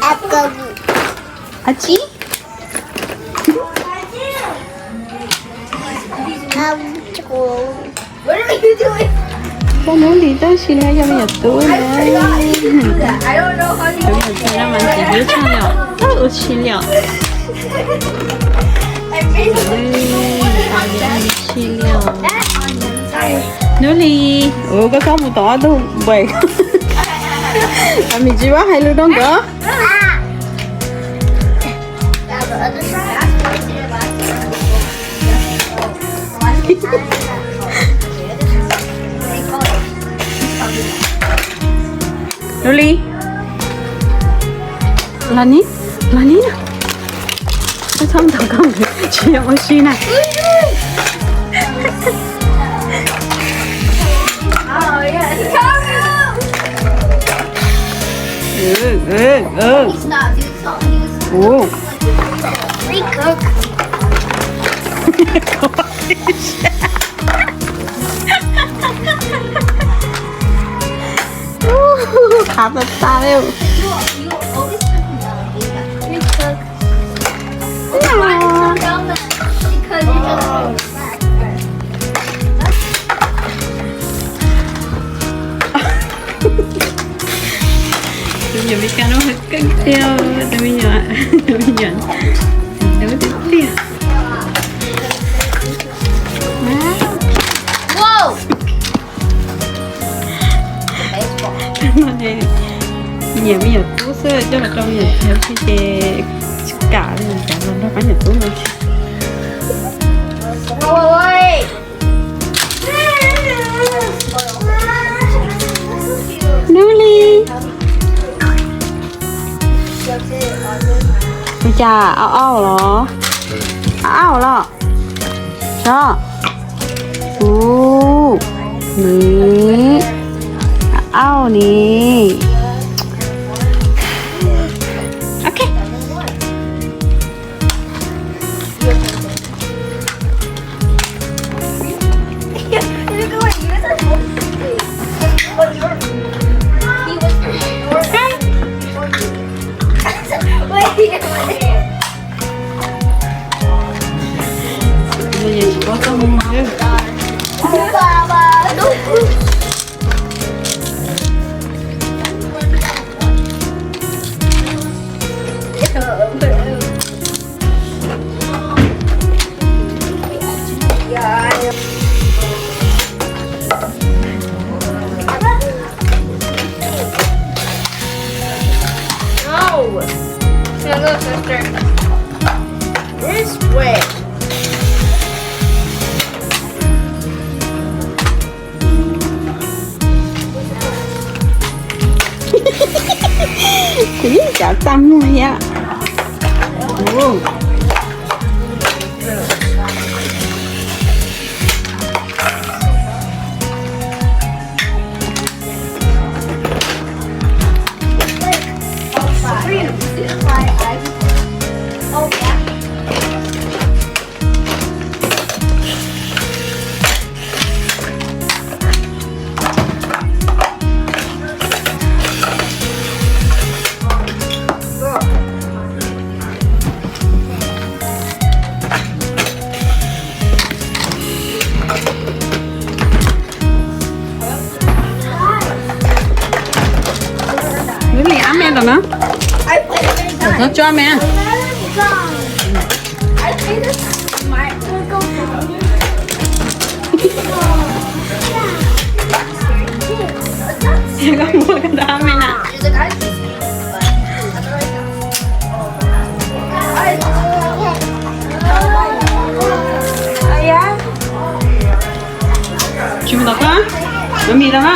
Ab tsi. Koj hnub li tab sis no yog me nyuam tub na. Cov me nyuam tub no mas tsis hlub tshaj li os, ua tsis li os. Ua tsis li os. Hnub li, ua koj txhob mus tom ob tug npaim. Tam sim tsis paub hais lus rau nkawd. Hnub li, los nim, los nim na. Koj txhob ntaus koj nkawd tsis yog ua si na. Qab tas tas li. Tus me nyuam Meskas no heev kawg tiag, tus me nyuam, tus me nyuam ntub tiag tiag. Nyiam me nyuam tub xwb, coj los rau me nyuam txiv ces tsis kam li, cas los nrog pab nyuam tub no. Hnub li. Ua cas au au los? Au au los? Tso. Ub, ni. Au ni. Ok. No. Stand up, sister. This way. Kuv yeej tsav txaj muag thiab. Lub li ab me tom no. Tom no tso me. Koj muab koj ntawd ab me na. Tsis mus tom koj, no mis tau na.